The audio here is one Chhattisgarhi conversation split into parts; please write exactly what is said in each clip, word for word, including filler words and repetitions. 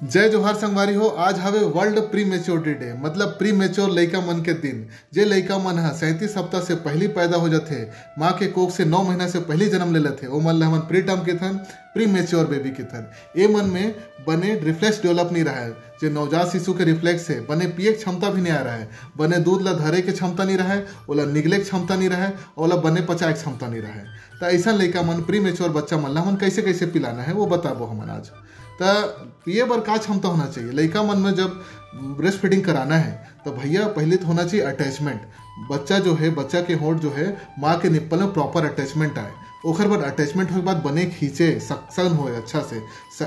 जय जोहार संगवारी हो। आज हवे वर्ल्ड प्री मेच्योरिटी डे, मतलब प्री मेच्योर लइका मन के दिन। जे लइका मन ह सैंतीस हफ्ता से पहली पैदा हो जाथे, माँ के कोख से नौ महीना से पहली जन्म ले लेथे, ओमन ल हमन प्री टर्म किथन, प्री मेच्योर बेबी किथन। ए मन में बने रिफ्लेक्स डेवलप नहीं रहा है। जे नवजात शिशु के रिफ्लेक्स है, बने पिए के क्षमता भी नहीं आ रहा है, बने दूध ला धरे के क्षमता नहीं रहा है, ओला निगले के क्षमता नहीं रहा है, ओला बने पचाए के क्षमता नहीं रहा है। त ऐसा लइका मन, प्री मेच्योर बच्चा मन ला हमन कैसे कैसे पिलाना है, वो बताबो हमन आज। त पिए बर का क्षमता होना चाहिए लइका मन में? जब ब्रेस्ट फीडिंग कराना है, तो भैया पहले तो होना चाहिए अटैचमेंट। बच्चा जो है, बच्चा के होंठ जो है, माँ के निप्पल में प्रॉपर अटैचमेंट आए। ओखर बाद अटैचमेंट होए के बाद बने खींचे, सक्शन होए अच्छा से,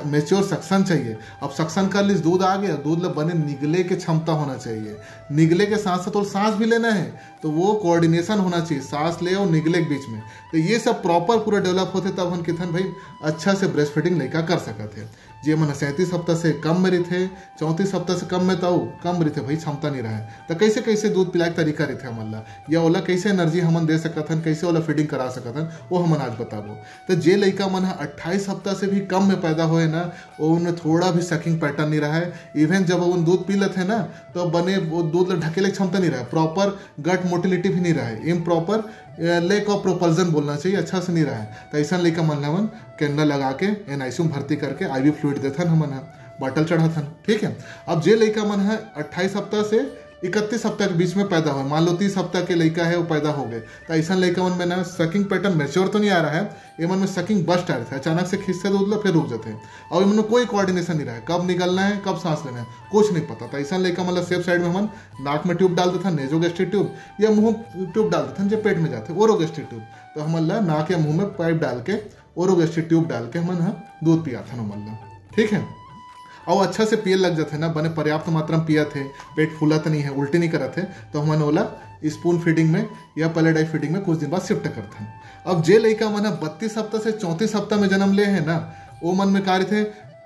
मेच्योर सक्शन चाहिए। अब सक्शन कर लिस, दूध आ गया, दूध ला बने निगले के क्षमता होना चाहिए। निगले के साथ साथ ओला सांस भी लेना है, तो वो कोऑर्डिनेशन होना चाहिए सांस ले और निगले के बीच में। तो ये सब प्रॉपर पूरा डेवलप होते, तब हम किथन भाई अच्छा से ब्रेस्ट फीडिंग लइका कर सकत है। जे मन सैंतीस हफ्ता से कम में रहिथे, चौंतीस हफ्ता से कम में, तो कम रहिथे भाई, क्षमता नहीं रहे, तो कैसे कैसे दूध पिलाए के तरीका रहिथे हमन ला, या ओला कैसे एनर्जी हमन दे सकत हन, कैसे ओला फीडिंग करा सकत हन, वो हमन आज बताबो। तो जे लइका मन ह अट्ठाईस हफ्ता से भी कम में पैदा होए ना, ओन थोड़ा भी सकिंग पैटर्न नहीं रहा है। इवन जब ओन दूध पी लेथे ना, तो बने वो दूध ला ढकेले के क्षमता नहीं रहा है, प्रॉपर गट मोटिलिटी भी नहीं रहा है, इम प्रॉपर लैक ऑफ प्रोपल्जन बोलना चाहिए, अच्छा से नहीं रहा है। तो ऐसा लइका मन ला हमन कैनला लगा के एनआईसीयू में भर्ती करके आईवी फ्लूइड देथन हमन ह, बॉटल चढ़ाथन, ठीक है। अब जे लइका मन ह अट्ठाईस हफ्ता से इकतीस हफ्ता के बीच में पैदा होए, मान लो तीस हफ्ता के लइका है, वो पैदा हो गए, तो ऐसा लइका मन में ना सकिंग पैटर्न मेच्योर तो नहीं आ रहा है, एमन में सकिंग बस्ट आ रहा है, अचानक से खींचथे दूध ला, फिर रुक जाते हैं, और इमन में कोई कोऑर्डिनेशन नहीं रहा है, कब निगलना है, कब सांस लेना है, कुछ नहीं पता। तो ऐसा लइका मन ला सेफ साइड में हमन नाक में ट्यूब डाल देथन, नेजोगैस्ट्रिक ट्यूब, या मुंह ट्यूब डाल देथन, जे पेट में जाथे, ओरोगैस्ट्रिक ट्यूब। तो हमन ला नाक या मुंह में पाइप डाल के, ओरोगैस्ट्रिक ट्यूब डाल के हमन ह दूध पियाथन ओमन ला, ठीक है। और अच्छा से पिए लग जाथे ना, बने पर्याप्त मात्रा में पियत है, पेट फूलत नहीं है, उल्टी नहीं करत है, तो हमन ओला स्पून फीडिंग में या पैलेट डाई फीडिंग में कुछ दिन बाद शिफ्ट करथन। अब जे लइका मन ह बत्तीस हफ्ता से चौंतीस हफ्ता में जन्म ले है ना, ओ मन में का रहिथे,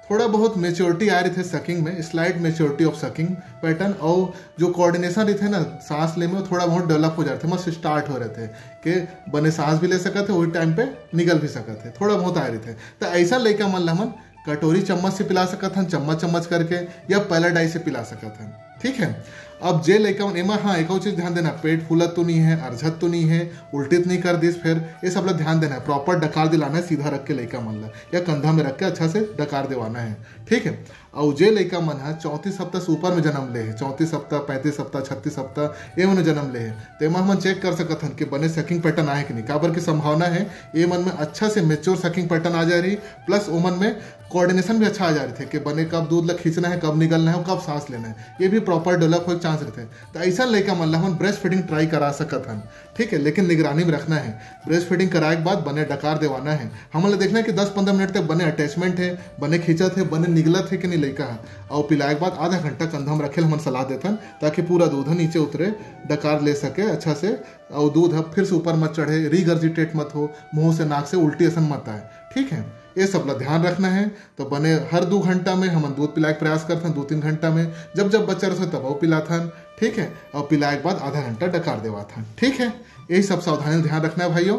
थोड़ा बहुत मेच्योरिटी आ रहिथे सकिंग में, slight maturity of sucking pattern, और जो कोऑर्डिनेशन रहिथे ना सांस ले में, वो थोड़ा बहुत डेवलप हो जाथे, मस्त स्टार्ट हो रहिथे, के बने सांस भी ले सकत है, वही टाइम पे निगल भी सकत है, थोड़ा बहुत आ रहिथे। तो ऐसा लइका मन ला हमन कटोरी चम्मच से पिला सकत हन, चम्मच चम्मच करके, या पैलेट डाई से पिला सकत हन, ठीक है। अब जे लइका मन, एमा हाँ, एक और चीज ध्यान देना, पेट फूलत तो नहीं है, अरझत तो नहीं है, उल्टी तो नहीं कर दिस, फिर ये सब ला ध्यान देना है, प्रॉपर डकार दिलाना है, सीधा रख के लइका मन ला या कंधा में रख के अच्छा से डकार दिवाना है, ठीक है। और जे लइका मन ह चौंतीस हफ्ता से ऊपर में जन्म ले है, चौंतीस हफ्ता, पैंतीस हफ्ता, छत्तीस हफ्ता, ये मन जन्म ले है, तो एमा हमन चेक कर सकत हन कि बने सकिंग पैटर्न आए कि नहीं, काबर की संभावना है ये मन में अच्छा से मेच्योर सकिंग पैटर्न आ जा रही, प्लस ओमन में कोऑर्डिनेशन भी अच्छा आ जा रही थे कि बने कब दूध ला खींचना है, कब निगलना है और कब सांस लेना है, ये भी प्रॉपर डेवलप होए के चांस रहते हैं। तो ऐसा लइका मन ला हमन ब्रेस्ट फीडिंग ट्राई करा सकत हन, ठीक है, लेकिन निगरानी में रखना है। ब्रेस्ट फीडिंग कराए के बाद बने डकार देवाना है। हमन ला देखना है कि दस पंद्रह मिनट तक बने अटैचमेंट है, बने खींचत है, बने निगलत है कि नहीं लइका है। और पिलाए के बाद आधा घंटा कंधा में रखे ल हमन सलाह देथन, ताकि पूरा दूध ह नीचे उतरे, डकार ले सके अच्छा से, और दूध ह फिर से ऊपर मत चढ़े, रिगर्जिटेट मत हो, मुंह से, नाक से उल्टी असन मत आए, ठीक है। ये सब ला ध्यान रखना है। तो बने हर दो घंटा में हमन दूध पिलाए के प्रयास करथन, दो तीन घंटा में, जब जब बच्चा रहे तब वो पिलाथन, ठीक है, और पिलाए के बाद आधा घंटा डकार देवाथन, ठीक है। यही सब सावधानी ध्यान रखना है भाइयों।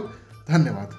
धन्यवाद।